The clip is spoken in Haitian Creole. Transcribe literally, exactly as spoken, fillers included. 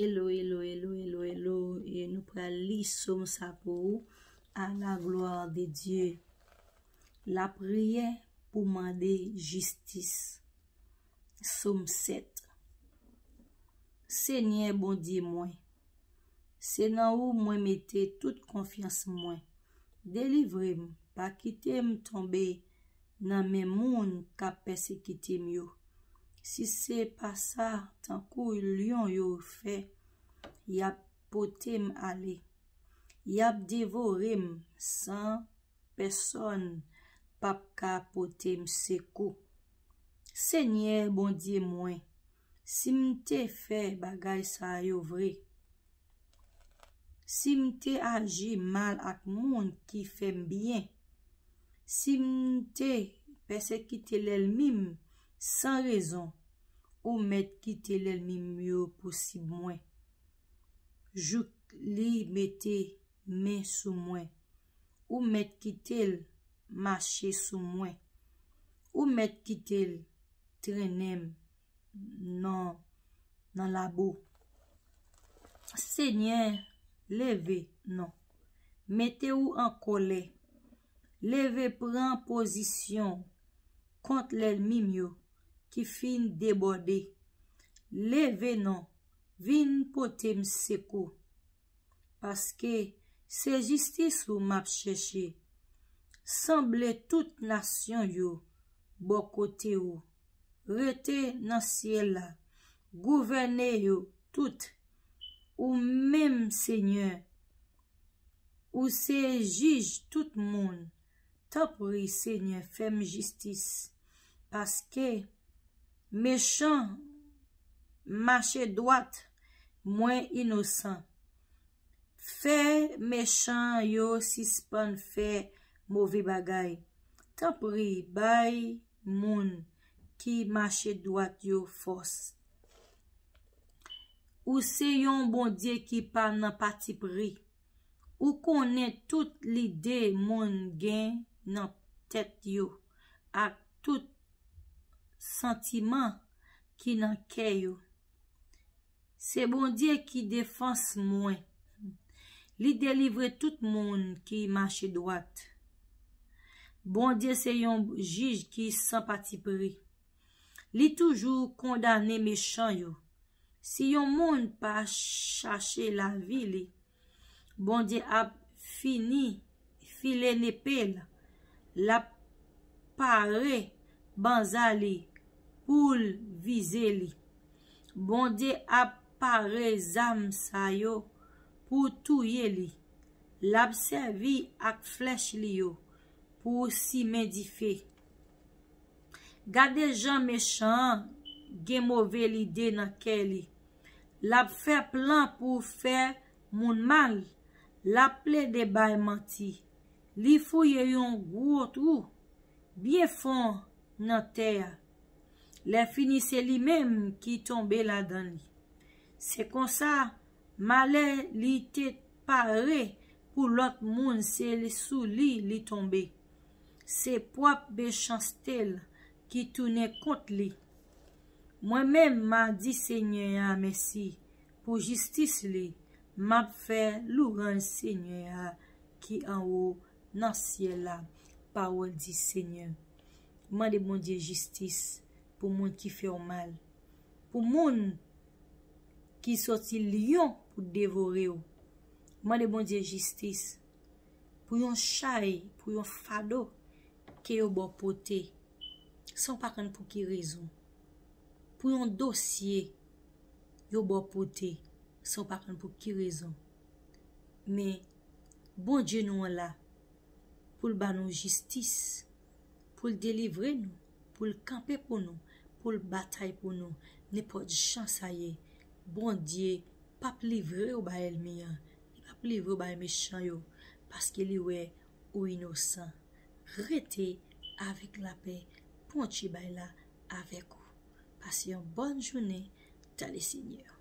Elo, elo, elo, elo, elo. E nou pral li sòm sa pou ou. À la gloire de Dieu. Lapriyè pou mande jistis. Sòm sèt. Senyè Bondye mwen, se nan ou mwen mete tout konfyans mwen. Delivre m, pa kite m tonbe nan men moun k ap pèsekite m yo. Si se pa sa, tankou lyon yo fè, y ap pote m ale. Y ap devore m san pèsonn p ap ka pote m sekou. Senyè Bondye mwen, si m te fè bagay sa yo vre, si m te aji mal ak moun ki fè m byen, si m te pèsekite lènmi m san rezon, ou mèt kite lènmi m yo pousib mwen, jouk li mete men sou mwen. Ou mèt kite l mache sou mwen. Ou mèt kite l trennen m nan, nan labou. Senyè, leve non. Mete ou an kòlè. Leve pran pozisyon kont lènmi m yo ki fin debòde. Leve non, vin pote m sekou. Paske se jistis ou m ap chèche. Sanble tout nasyon yo bò kote ou. Rete nan syèl la. Gouvène yo tout. Ou menm, Senyè, ou se jij tout moun. Tanpri, Senyè, fè m jistis. Paske mechan mache dwat, mwen inosan. Fè mechan yo sispann fè move bagay. Tanpri, bay moun ki mache dwat yo fòs. Ou se yon Bondye ki pa nan patipri. Ou konnen tout lide moun gen nan tèt yo ak tout santiman ki nan kè yo. Se Bondye ki defans mwen. Li delivre tout moun ki mache dwat. Bondye se yon jij ki san patipri. Li toujou kondane mechan yo. Si yon moun pa chache lavi li, Bondye ap fini file nepe l. L ap pare banza li pou l vize li. Bondye ap pare zam sa yo pou touye li. L ap sèvi ak flèch li yo pou simen dife. Gade jan mechan an gen move lide nan kè li. L ap fè plan pou fè moun mal. L ap plede bay manti. Li fouye yon gwo twou byen fon nan tè a. Lèfini se li menm ki tonbe ladan li. Se konsa, malè li te pare pou lòt moun, se sou li li tonbe. Se pwòp mechanste l ki tounen kont li. Mwen menm, m a di Senyè a mèsi pou jistis li. M ap fè louwanj Senyè a ki anwo nan syèl la. Pawòl di Senyè. Mande Bondye jistis pou moun ki fè w mal. Pou moun ki sòti lyon pou devore w. Mande Bondye jistis pou yon chay, pou yon fado ke yo ba w pote, san w pa konn pou ki rezon. Pou yon dosye yo ba w pote, san w pa konn pou ki rezon. Men Bondye nou an la pou l ba nou jistis, pou l delivre nou, pou l kanpe pou nou, pou l batay pou nou, nenpòt jan sa ye. Bondye p ap livre w bay ènmi an, li p ap livre w bay mechan yo, paske li wè ou inosan. Rete avèk lapè Bondye bay la avèk ou. Pase yon bòn jounen dan le Senyè.